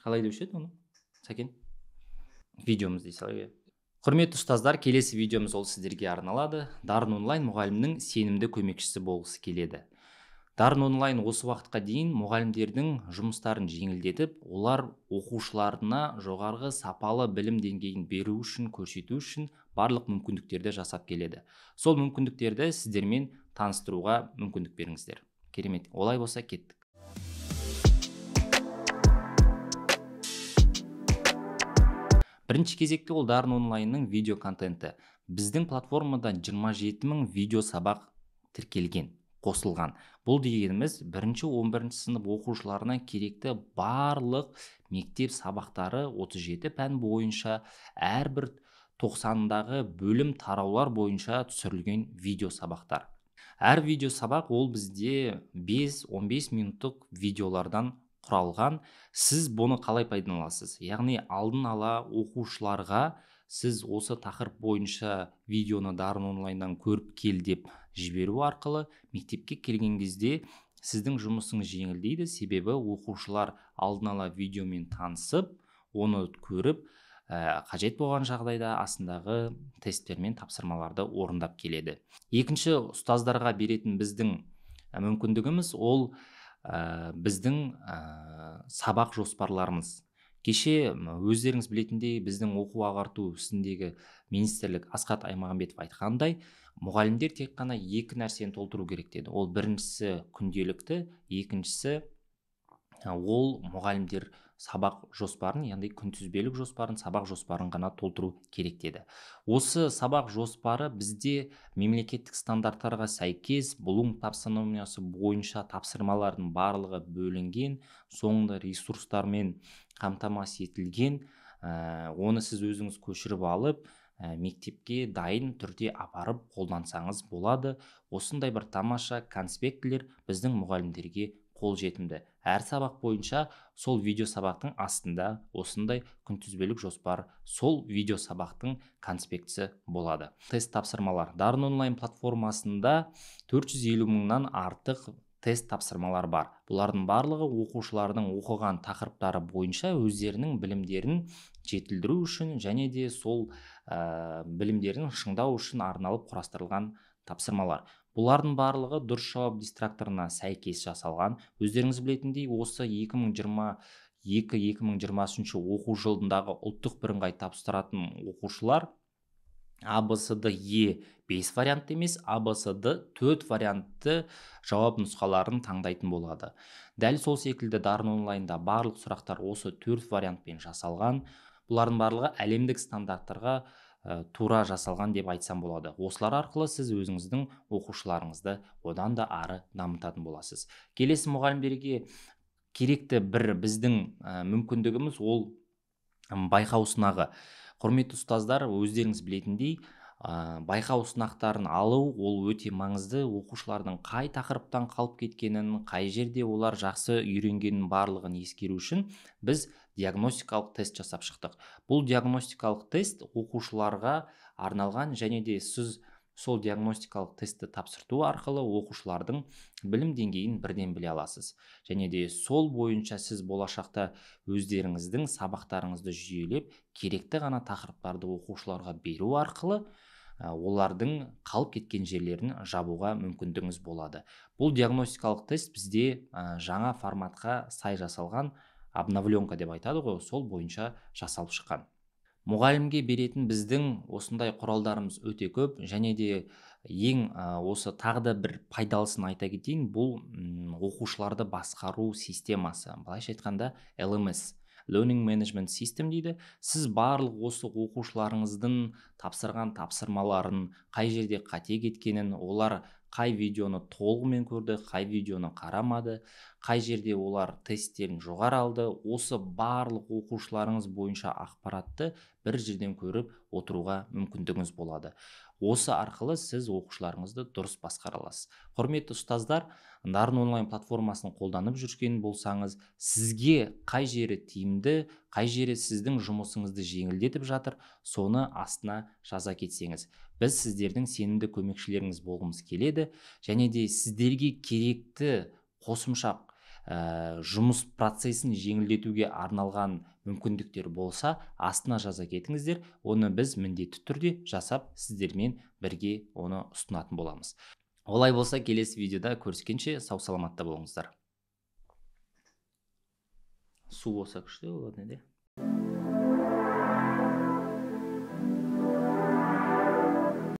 Қалай деуші еді оны, Сәкен? Видеомыз дей салайық. Құрметті ұстаздар, келесі видеомыз ол сіздерге арналады. Дарын онлайн мұғалімнің сенімді көмекшісі болғысы келеді. Дарын онлайн осы уақытқа дейін мұғалімдердің жұмыстарын жеңілдетіп, олар оқушыларына жоғарғы сапалы білім деңгейін беру үшін, көрсету үшін барлық мүмкіндіктерді жасап келеді. Сол мүмкіндіктерді сіздермен таныстыруға мүмкіндік беріңіздер. Керемет. Олай болса, кеттік. Бірінші кезекте ол Дарын онлайнның видео контенті. Біздің платформада 27 мың видео сабақ тіркелген, қосылған. Бұл дегеніміз бірінші 11 сынып оқушыларына керекті барлық мектеп сабақтары 37 пән бойынша әрбір 90-дағы бөлім тараулар бойынша түсірілген видео сабақтар. Әр видео сабақ ол бізде 5-15 минуттық видеолардан құралған. Сіз бұны қалай пайдаланасыз? Яғни алдын ала оқушыларға сіз осы тақырып бойынша видеоны Дарын онлайннан көріп кел деп жіберу арқылы мектепке келген кезде сіздің жұмысыңыз жеңілдейді. Себебі оқушылар алдын ала видеомен танысып, оны көріп, қажет болған жағдайда астындағы тесттер мен тапсырмаларды орындап келеді. Екінші ұстаздарға беретін біздің мүмкіндігіміз ол біздің сабақ жоспарларымыз. Кеше өздеріңіз білетіндей, біздің оқу ағарту ісіндегі министрлік Асхат Аймағамбетов айтқандай, мұғалімдер тек қана екі нәрсені толтыру керек деді. Ол біріншісі күнделікті, екіншісі ол мұғалімдер сабақ жоспарын, яғни күнтізбелік жоспарын, сабақ жоспарын ғана толтыру керек деді. Осы сабақ жоспары бізде мемлекеттік стандарттарға сәйкес Блум таксономиясы бойынша тапсырмалардың барлығы бөлінген, соңында ресурстармен қамтамасыз етілген. Оны сіз өзіңіз көшіріп алып, мектепке дайын түрде апарып қолдансаңыз болады. Осындай бір тамаша конспектілер біздің мұғалімдерге қолжетімді. Әр сабақ бойынша сол видео сабақтың астында осындай күнтізбелік жоспар, сол видео сабақтың конспектісі болады. Тест тапсырмалар. Дарын онлайн платформасында 450 мыңнан артық тест тапсырмалар бар. Бұлардың барлығы оқушылардың оқыған тақырыптары бойынша өздерінің білімдерін жетілдіру үшін және де сол білімдерін шыңдау үшін арналып құрастырылған тапсырмалар. Бұлардың барлығы дұрыс жауап дистракторына сәйкес жасалған. Өздеріңіз білетіндей, осы 2022-2023 оқу жылындағы ұлттық бірыңғай тапсыратын оқушылар А, Б, С, Д, Е 5 вариантты емес, А, Б, С, Д 4 вариантты жауап нұсқаларын таңдайтын болады. Дәл сол секілді Дарын онлайнда барлық сұрақтар осы 4 вариантпен жасалған. Бұлардың барлығы әлемдік стандарттарға тура жасалған деп айтсам болады. Осылар арқылы сіз өзіңіздің оқушыларыңызды одан да ары дамытатын боласыз. Келесі мұғалімдерге керекті бір біздің мүмкіндігіміз ол байқау сынағы. Құрметті ұстаздар, өздеріңіз білетіндей, байқау сынақтарын алу ол өте маңызды. Оқушылардың қай тақырыптан қалып кеткенін, қай жерде олар жақсы үйренгенін барлығын ескеру үшін біз диагностикалық тест жасап шықтық. Бұл диагностикалық тест оқушыларға арналған және де сіз сол диагностикалық тестті тапсырту арқылы оқушылардың білім деңгейін бірден біле аласыз. Және де сол бойынша сіз болашақта өздеріңіздің сабақтарыңызды жүйелеп, керекті ғана тақырыптарды оқушыларға беру арқылы олардың қалып кеткен жерлерін жабуға мүмкіндігіңіз болады. Бұл диагностикалық тест бізде жаңа форматқа сай жасалған, обновленка деп айтады ғой, сол бойынша жасалып шыққан. Мұғалімге беретін біздің осындай құралдарымыз өте көп, және де ең осы тағы да бір пайдалысын айта кетейін, бұл оқушыларды басқару системасы. Былайша айтқанда LMS, Learning Management System дейді. Сіз барлық осы оқушыларыңыздың тапсырған тапсырмаларын, қай жерде қате кеткенін, олар қай видеоны толығымен көрді, қай видеоны қарамады, қай жерде олар тесттерін жоғары алды, осы барлық оқушыларыңыз бойынша ақпаратты бір жерден көріп отыруға мүмкіндігіңіз болады. Осы арқылы сіз оқушыларыңызды дұрыс басқара аласыз. Құрметті ұстаздар, Дарын онлайн платформасын қолданып жүрген болсаңыз, сізге қай жері тиімді, қай жері сіздің жұмысыңызды жеңілдетіп жатыр, соны астына жаза кетсеңіз. Біз сіздердің сенімді көмекшілеріңіз болғымыз келеді, және де сіздерге керекті қосымша жұмыс процесін жеңілдетуге арналған мүмкіндіктер болса, астына жаза кетіңіздер. Оны біз міндетті түрде жасап, сіздермен бірге оны ұсынатын боламыз. Олай болса, келесі видеода көріскенше сау саламатта болыңыздар. Су болса, күшті болады еді.